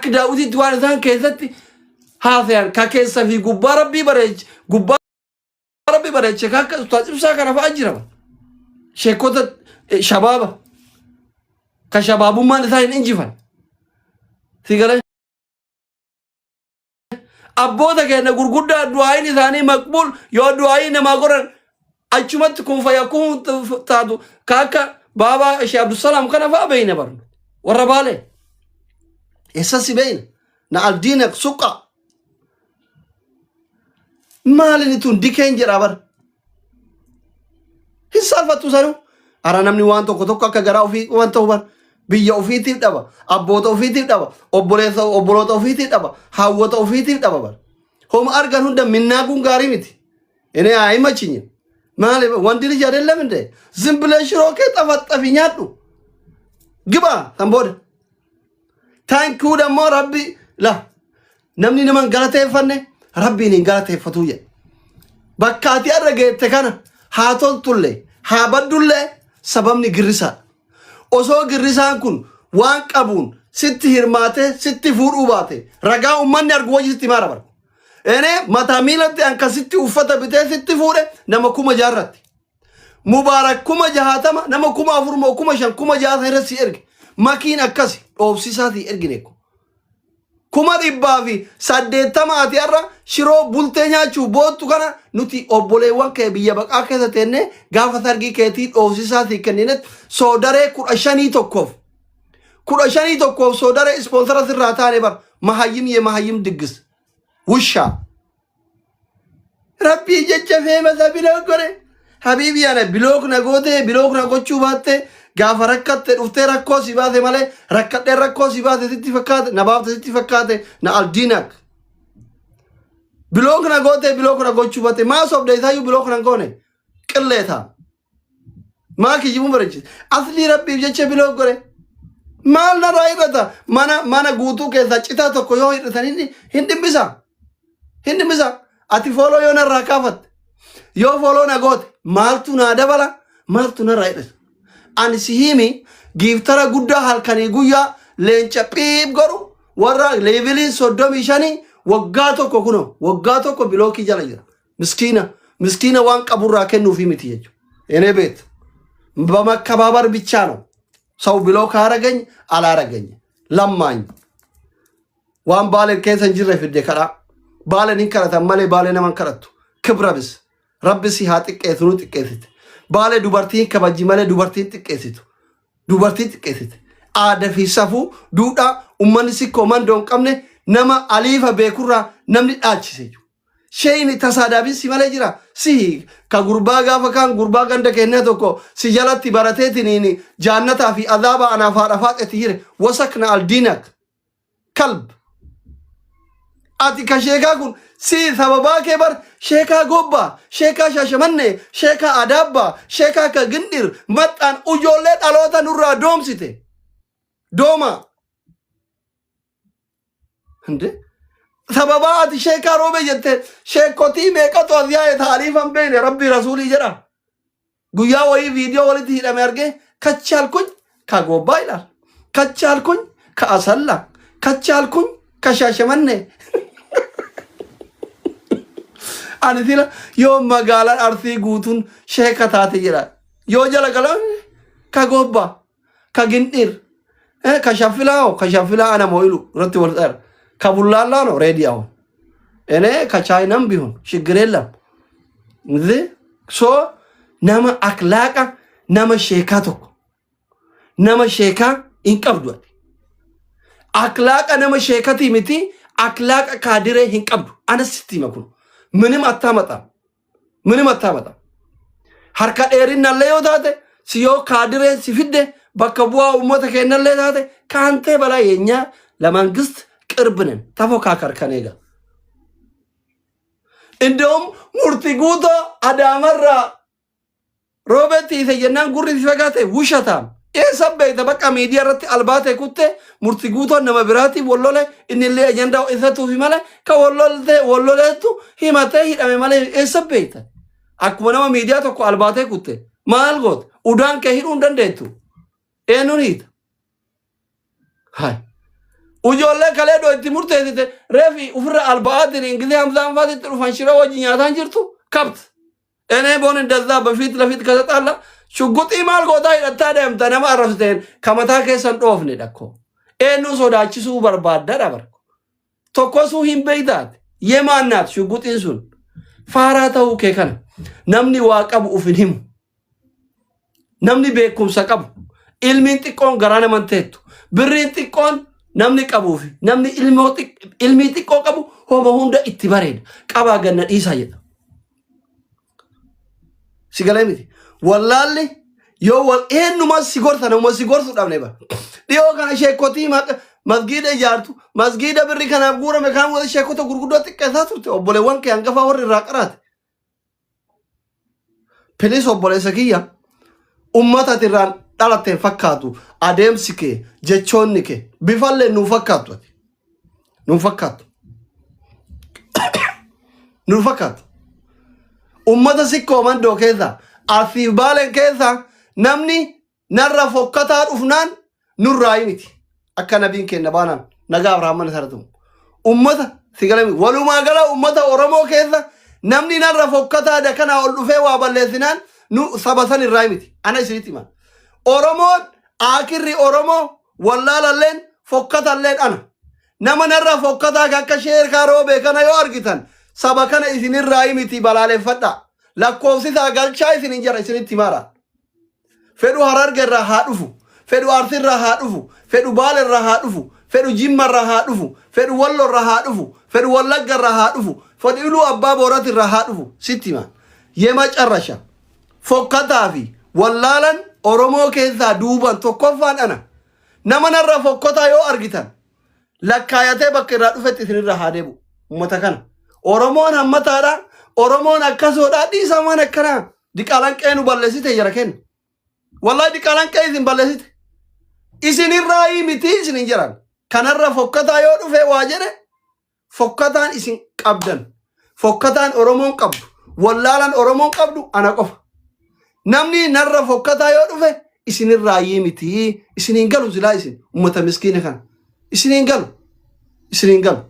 Akka daawwitiitti waan isaan keessatti haasayan ka keessa fi gubbaa rabbii bareeche gubbaa rabbi bareeche ka akka ustaaz ibsaa kana fa'aa jira. Sheekota shabaaba ka shabaabummaan isaa hin injifan. Si galee abboota keenya gurguddaa du'aayin isaanii maqbuul yoo du'aayii namaa godhan achumatti kun fayyakuun taatu ka akka baabaa ishee Abdusalaam kana fa'aa beeyna barnu warra baalee. Eessas beeyna na aldiinak suqa Maalini tun dikeen jedhaa bara. Hin saalfattu sanuu. Ara namni waan tokko tokko akka garaa ofii waan ta'u bara. Biyya ofiitiif dhaba, abboota ofiitiif dhaba, obboleessa obboloota ofiitiif dhaba, haawwota ofiitiif dhaba bara. Homa argan hunda minnaaguun gaarii miti. Inni haa himachinya. Maali wanti liji adeellam hinde. Zimbilee shiroo kee xafaxafi nyaadhu. Gibaa san booda. Thank you dammoo rabbi la namni nama hin galateeffanne rabbiin hin galateeffatuu jedhe. Bakka ati har'a geette kana haa toltullee haa baddullee sababni girrisaadha. Osoo girrisaan kun waan qabuun sitti hirmaatee sitti fuudhuu baate ragaa uummanni argu wajji sitti himaara bara. Enee mataa miilatti an kan sitti uffata bitee sitti fuudhe nama kuma jaarratti. Mubaarak 60,000 nama 4,000 moo 5,000 6,000 irra si erge. Makiin akkasi dhoofsisaa si ergine ko. 180,000 ati har'a shiroo bultee nyaachuu boottu kana nuti obboleewwan kee biyya baqaa keessa teennee gaafa sargii keetii dhoofsisaa si kenninetti soodaree 15 tokkoof 15 tokkoof soodaree ispoonsara sirraa taane bar mahayyim ye mahayyim diggis wushaa. Rabbii jecha feemasa block godhe. Habiibii ana block na goote block na gochuu baatte gaafa rakkatte dhuftee rakkoo si baase malee rakkadhee rakkoo si baase sitti fakkaate na baafte sitti fakkaate na aldiinak. Block na goote block na gochuu baatte maa sobde isaayyuu block na goone qilleeta. Maa kijibuun bareechise. Aslii rabbiif jecha block godhe. Maal narraa hir'ata? Mana guutuu keessaa citaa tokko yoo hir'atan hin dhimmisa. Hin dhimmisa. Ati follow yoo narraa kaafatte. Yoo follow na goote maaltu naa dabala? Maaltu narraa hir'isa? Ani si himi giiftara guddaa halkanii guyyaa leenca phiip godhu warra leeviliin 35 waggaa tokko kunoo waggaa tokko bilookii jala jira. Miskiina miskiina waan qaburraa kennuufii miti jechuudha. እኔ ቤት በመከባበር ብቻ ነው ሰው ብሎ ካረገኝ አላረገኝ ለማኝ waan baaleen keessa hin jirre fidde kadhaa baaleen hin kadhatan malee baalee nama hin kadhattu kibra bis rabbi si haa xiqqeessu nu xiqqeessite baalee dubartii hin kabajji malee dubartii hin xiqqeessitu dubartii xiqqeessite aada fi safuu duudhaa ummanni sikkoo mandoo hin qabne nama aliifa beekurraa namni dhaalchise jechuudha. Sheeyni tasaadaabin si malee jira. Si ka gurbaa gaafa kaan gurbaa ganda keennaa tokko si jalatti barateetiniin jaannataa fi azaaba anaaf haadha faaxetti hire. Wasakna aldiinak. Kalb. Ati ka sheekaa kun si sababaa kee bar sheekaa gobbaa, sheekaa shaashamannee, sheekaa adaabbaa, sheekaa ka gindir maxxaan ijoollee dhaloota nurraa doomsite. Doomaa. Inde sababaa ati sheekaa roobe jette sheekotii meeqatu as yaa'e taaliif hin beekne rabbii rasuulii jedha. Guyyaa wayii viidiyoo walitti hidhame argee kachaalkuñ ka gobbaa ilaal kachaalkuñ ka asalla kachaalkuñ ka shaashamanne. Ani sila yoo magaalaan arsii guutuun sheeka taate jedha yoo jala galan ka gobbaa ka gindhiir ka shaffilaa hoo ka shaffilaa ana moo ilu irratti wal xeera ka bullaallaa no reedi ahun ene ka chaayinam bihun shiggir የለም እዚህ so nama aklaaqa nama sheekaa tokko nama sheekaa hin qabdu ati aklaaqa nama sheekatii miti aklaaqa kaadiree hin qabdu anas sitti hima kun ምንም አታመጣም ምንም አታመጣም harka dheerinnallee yoo taate si yoo kaadireen si fidde bakka bu'aa uummata keenyallee taate ከአንተ በላይ የኛ ለመንግስት ቅርብ ነን። ተፎካከር ከኔ ጋር። እንደውም ሙርቲ ጉቶ አዳመራ roobetti hiite jennaan gurri si fagaate wushataam. Eessa beekta bakka miidiyaa irratti albaate kutte murti guutoon nama biraatiif wallole innillee ajandaa isatuufi malee ka wallolte walloleettu himatee hidhame malee eessa beekta? Akkuma nama miidiyaa tokko albaatee kutte maal goota? Udaan kee hidhuu hin dandeettu. Eenyuun hiita? Hai. Ujoollee kalee doo itti murteessite reefi ofirra alba'aatiin ingilizii hamzaan faatitti dhufan shiroo wajji nyaataan jirtu kabt. እኔ ቦን እንደዛ በፊት ለፊት ከተጣላ ሽጉጢ maal gootaa hidhattaa deemta nama arrabsiteen ka mataa keessan dhoofne dhakko. Eenyu sodaachisuu barbaadda dhabar. Tokkosuu hin beeytaate. Yemaannaat shugguxiin sun. Faaraa ta'uu kee kana. Namni waa qabu uf hin himu. Namni beekumsa qabu. Ilmiin xiqqoon garaa naman teettu. Birriin xiqqoon namni qabuufi namni ilmii xiqqoo qabu homa hunda itti bareeda. Qabaa ganna dhiisaa jedha. Si galee miti. Wallaalli yoo wal eenyuma si gorsa namuma si gorsu dhabne bara. Dhiyoo kana sheekotii masgiida ijaartu masgiida birri kanaaf guurame kan wal sheekota gurguddoo xiqqeessaa turte obboleewwan kee hangafaa warri irraa qaraate. Please, obboleessa kiyya, ummata ati irraan dhalatteen fakkaatu adeemsi kee, jechoonni kee, bifallee nuu fakkaattu, ati. Nuu fakkaattu. Nuu fakkaattu. Ummata Sikkoo Mandoo keessa, Arsiif Baaleen keessa namni narra fokkataa dhufnaan nurraa miti. Akka nabiin kenna baanaan nagaa Abrahaam saratu. Ummata si galame walumaa gala ummata Oromoo keessa namni narra fokkataa dakanaa ol dhufee waa balleessinaan nu saba san irraa miti. Ana isinitti hima. Oromoon akirri Oromoo wallaalalleen fokkatalleen ana. Nama narra fokkataa kan akka sheekaa Roobee kana yoo argitan saba kana isinirraa miti, balaaleffadha. Lakkoofsisaa galchaa isinin jira, isinitti himaadha. Fedhu Hararge irraa haa dhufu. Fedhu Arsi irraa haa dhufu. Fedhu Baale irraa haa dhufu. Fedhu Jimma irraa haa dhufu. Fedhu Wallo irraa haa dhufu. Fedhu Wallagga irraa haa dhufu. Fedhu Iluu Abbaa Boorat irraa haa dhufu. Sitti hima. የመጨረሻ fokkataa fi wallaalan Oromoo keessaa duuban tokkoffaan ana. Nama narra fokkataa yoo argitan lakkaayatee bakka irraa dhufetti isinirra haa deebi'u. Uummata kana. Oromoon hammataadha. Oromoon akkasoodha. Dhiisaa waan akkanaa. Diqaalaan qe'ee nu balleessite jara kenna. Wallahi diqaalaan qe'ee isin balleessite. Isinirraa miti isin hin jiran. Kanarra fokkataa yoo dhufe waa jedhe, fokkataan isin qabdan. Fokkataan Oromoon qabdu. Wallaalaan Oromoon qabdu ana qofa. Namni narra fokkataa yoo dhufe isinirraa miti. Isin hin galu silaa isin uummata miskiina kana. Isin hin galu. Isin hin galu.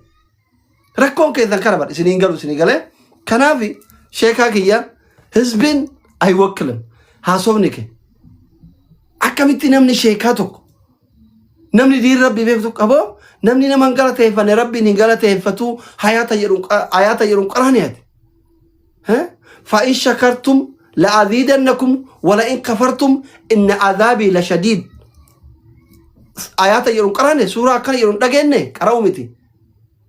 Rakkoon keessan kana bar isin hin galu isin galee. Kanaaf sheekaa kiyya, ህዝብን አይወክልም haasofni kee. Akkamitti namni sheekaa tokko, namni diin rabbii beeku tokko, aboo namni nama hin galateeffanne rabbiin hin galateeffatu hayaata jedhuun qaraani ati. فإن شكرتم لأزيدنكم ولئن كفرتم إن عذابي لشديد. Ayaata jedhuun qaraane, suuraa akkana jedhuun dhageenye qara'u miti.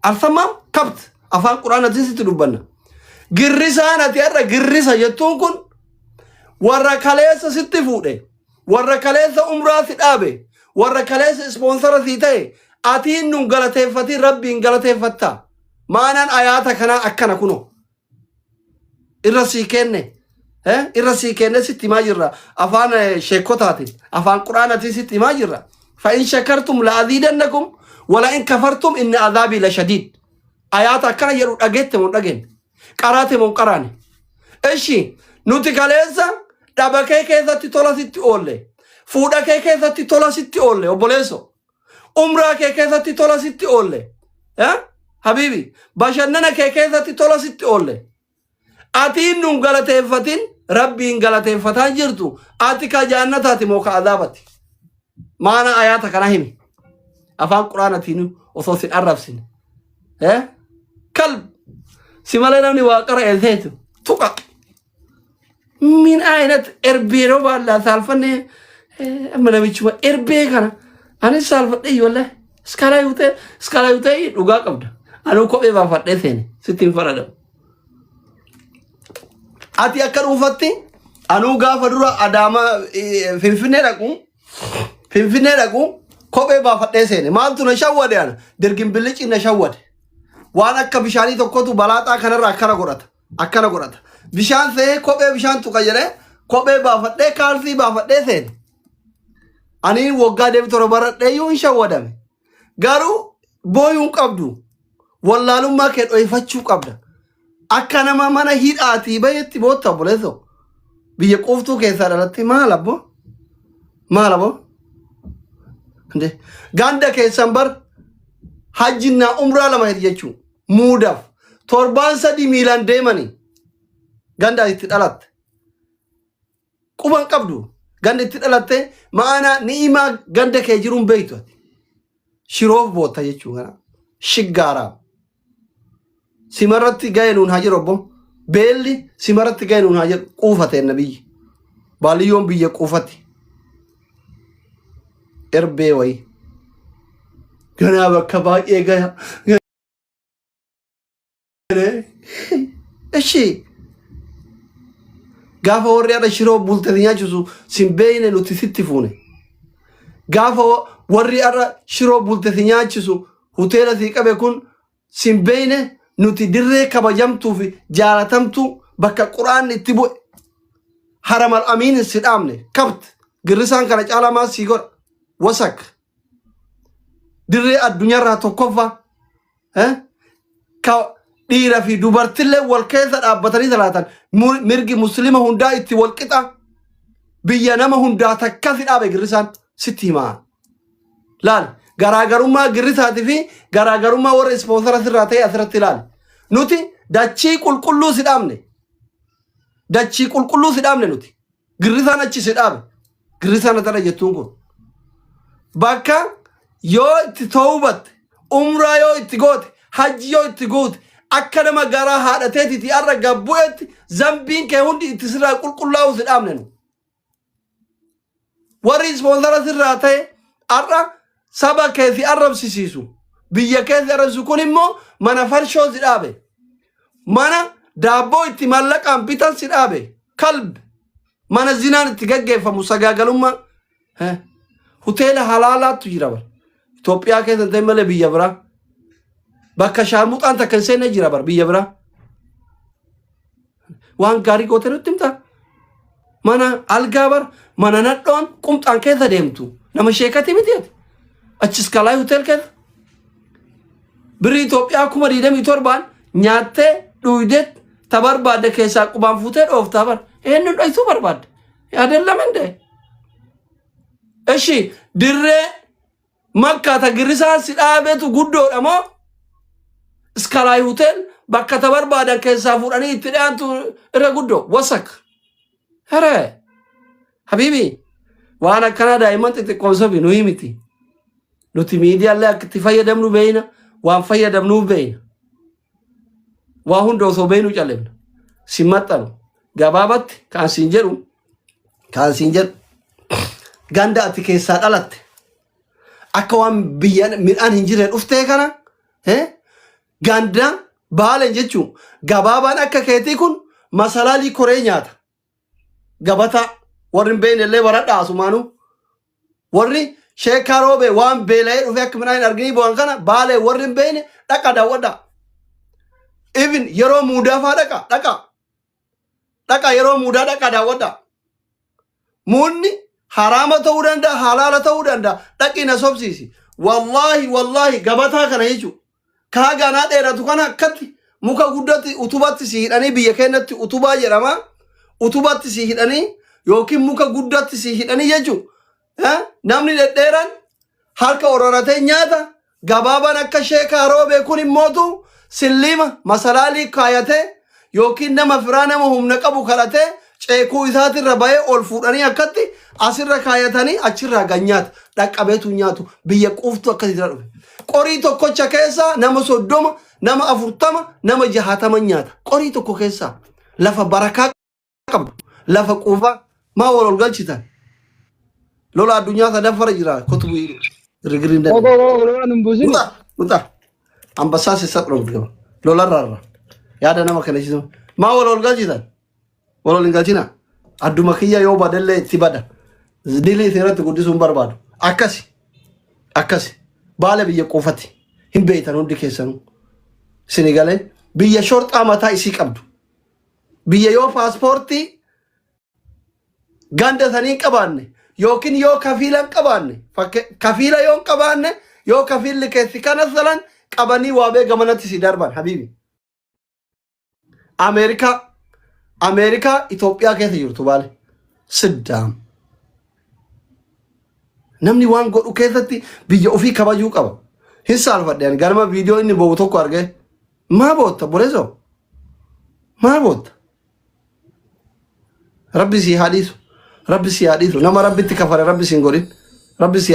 Arsammaam kabt afaan quraanatiin sitti dubbanna. Girrisaan ati har'a girrisa jettuun kun warra kaleessa sitti fuudhe, warra kaleessa umraa si dhaabe, warra kaleessa sponsor sii ta'e, atiin nun galateeffatiin rabbiin galateeffatta. Maanaan ayaata kanaa akkana kuno. Irra sii kenne. Irra sii kenne sitti himaa jirra. Afaan sheekotaatiin, afaan quraanatiin sitti himaa jirra. فإن شكرتم لأزيدنكم ولئن كفرتم إن عذابي لشديد. Ayaata akkana jedhu dhageette moo dhageenye? Qaraate moo qaraane? እሺ, nuti kaleessa dhaba kee keessatti tola sitti oolle. Fuudha kee keessatti tola sitti oolle, obboleesso. Umraa kee keessatti tola sitti oolle. حبيبي, bashannana kee keessatti tola sitti oolle. Atiin nun galateeffatin rabbiin galateeffataa jirtu, ati ka jaannataati moo ka azaabati? Maana ayaata kana himi. Afaan quraanatiin osoo sin arrabsine. كلب. Si malee namni waa qara seetu. Tuqa. ምን አይነት erbee yeroo baallaa saalfannee amma namichuma erbee kana anis saalfadhee wallahi iskaalaa iskaalaa dhugaa qabda. Anuu kophee baafadhee seene sitti hin faradamu. Ati akka dhuunfatti anuu gaafa dura Adaama Finfinnee dhaqu kophee baafadhee seene. Maaltu na shawwade? Ana dirgin billici na shawwade. Waan akka bishaanii tokkotu balaaxaa kanarra akkana godhata akkana godhata. Bishaan se'ee kophee bishaan tuqa jedhee kophee baafadhee kaalsii baafadhee seene. Ani waggaa deemi 7 baradhee iyyuu hin shawwadame. Garuu booyuun qabdu, wallaalummaa kee dhoyfachuu qabda. Akka nama mana hidhaatii bahetti bootta, obboleessoo. Biyya quuftuu keessaa dhalatte, maal abbo? Maal abbo? Ganda keessan bar Hajjinnaa umraa lama hedi jechuun muudaaf torbaan 3 miilaan deemanii ganda itti dhalatte. Quban qabdu ganda itti dhalatte ma'anaa ni'imaa ganda kee jiruun beektu ati. Shiroof bootta jechuu kana. Shiggaaraa. Simarratti ga'e nuun haa jedhu obbo. Beelli simarratti ga'e nuun haa jedhu quufate na biyyi. Baaliyyoon biyya quufati. Erbee wayii. Ganaa bakka baay'ee gaya. Ishi gaafa warri haadha shiroo bulte si nyaachisu sin beeyne nuti sitti fuune. Gaafa warri har'a shiroo bulte si nyaachisu hoteela si qabe kun sin beeyne nuti dirree kabajamtuu fi jaalatamtuu bakka quraanni itti bu'e haramal amiin si dhaamne kabt girrisaan kana caalaa maal sii godha wasak dirree addunyaarraa tokkoffaa eh? Ka dhiira fi dubartillee wal keessa dhaabbatanii salaatan mirgi muslima hundaa itti wal qixa biyya nama hundaa takka si dhaabe girrisaan sitti himaa laal garaagarummaa girrisaatii fi garaagarummaa warra ispoonsara sirraa ta'e asirratti ilaali nuti dachii qulqulluu si dhaabne dachii qulqulluu si dhaabne nuti Girrisaan achi si dhaabe. Girrisaan atara jettuun kun. Bakka yoo itti toobatte, umraa yoo itti goote, hajji yoo itti guute, akka nama garaa haadha teetiiti har'a gabbu'etti zambiin kee hundi itti sirraa qulqullaa'u si dhaabne nu. Warri ispoonsara sirraa ta'e har'a saba kee si arrabsisiisu. Biyya kee si arrabsisu kun immoo mana farshoo si dhaabe. Mana daabboo itti mallaqaan bitan si dhaabe. Kalb. Mana zinaan itti gaggeeffamu sagaagalummaa. Eh, Hoteela halaalaattu jira bar. Itoophiyaa keessa hin ta'in malee biyya biraa. Bakka shaarmuxaan takka hin seenne jira bar biyya biraa. Waan gaarii goote nutti himta. Mana algaa bar mana nadhoon qumxaan keessa deemtu. Nama sheekati miti ati. Achis kalaay hotel keessa. Birrii Itoophiyaa 27,000 nyaattee dhuydee ta barbaadde keessaa qubaan fuutee dhooftaa bar. Eenyuun dhoysuu barbaadde? Yaadan lama Ishi dirree Makkaa ta girrisaan si dhaabetu guddoodha moo? Iskalaay hotel bakka ta barbaadan keessaa fuudhanii itti dhiyaantu irra guddoo wasak. Heree. Habiibi waan akkanaa daa'imman xixiqqoon sobi nuyi miti. Nuti miidiyaallee akka itti fayyadamnu beeyna waan fayyadamnuuf beeyna. Waa hunda osoo beeynu califna. Si maxxanu. Gabaabatti kan siin jedhu kan siin jedhu ganda ati keessaa dhalatte akka waan biyya midhaan hin jirre dhuftee kana eh, ganda baalen jechuun gabaabaan akka keetii kun masalaalii koree nyaata. Gabataa warri hin beekne illee baradhaa asumaanuu. Warri sheekaa roobee waan beela'ee dhufee akka midhaan hin arginii bu'an kana baalee warri hin beekne dhaqa daawwadhaa. Even yeroo muudaa faa dhaqa dhaqa dhaqa yeroo muudaa dhaqa daawwadhaa. Muunni haraama ta'uu danda'a halaala ta'uu danda'a dhaqii na sobsiisi. Wallaahi wallaahi gabataa kana jechuudha. Kaa ganaa dheeratu kana akkatti muka guddatti utubatti si hidhanii biyya keenyatti utubaa jedhama. Utubatti si hidhanii yookiin muka guddatti si hidhanii jechuudha. Namni dhedheeran harka ororatee nyaata gabaabaan akka sheekaa roobee kun immootu silliima masalaalii kaayatee yookiin nama firaa nama humna qabu kadhatee ceekuu isaatirra bahee ol fuudhanii akkatti asirra kaayatanii achirraa gan nyaata dhaqqabeetu nyaatu biyya quuftu akkasii jira dhufe. Qorii tokkocha keessaa nama 30 nama 40 nama 60 nyaata qorii tokko keessaa lafa barakaa qabdu lafa quufaa maa wal ol galchitan lola addunyaa sadaffara jira kotu girgirri hin Go, dandeenye. go, go, lola nun buusini. Uta, uta. Ambassaa sissa dhorgama. Lolarraarra. Yaada nama kennisiisu. Maa wal ol galchitan? Wal ol hin galchina. Adduma kiyya yoo badellee itti bada. Dilii isin irratti guddisuu hin barbaadu. Akkasi. Akkasi. Baala biyya quufati. Hin beektan hundi keessanuu. Isin galee biyya shorxaa mataa isii qabdu. Biyya yoo paaspoortii ganda sanii hin qabaanne yookiin yoo kafiila hin qabaanne kafiila yoo hin qabaanne yoo kafiilli keessi kana salan qabanii waabee gamanatti si darban habiibi. Ameerikaa Ameerikaa Itoophiyaa keessa jirtu baale siddaam. Namni waan godhu keessatti biyya ofii kabajuu qaba. Hin saalfadhe ani ganama viidiyoo inni boo'u tokko argee. Maa bootta boreesoo? Maa bootta? Rabbi sii haa dhiisu. Rabbi sii haa dhiisu. Nama Rabbitti kafare Rabbi siin godhin. Rabbi sii haa.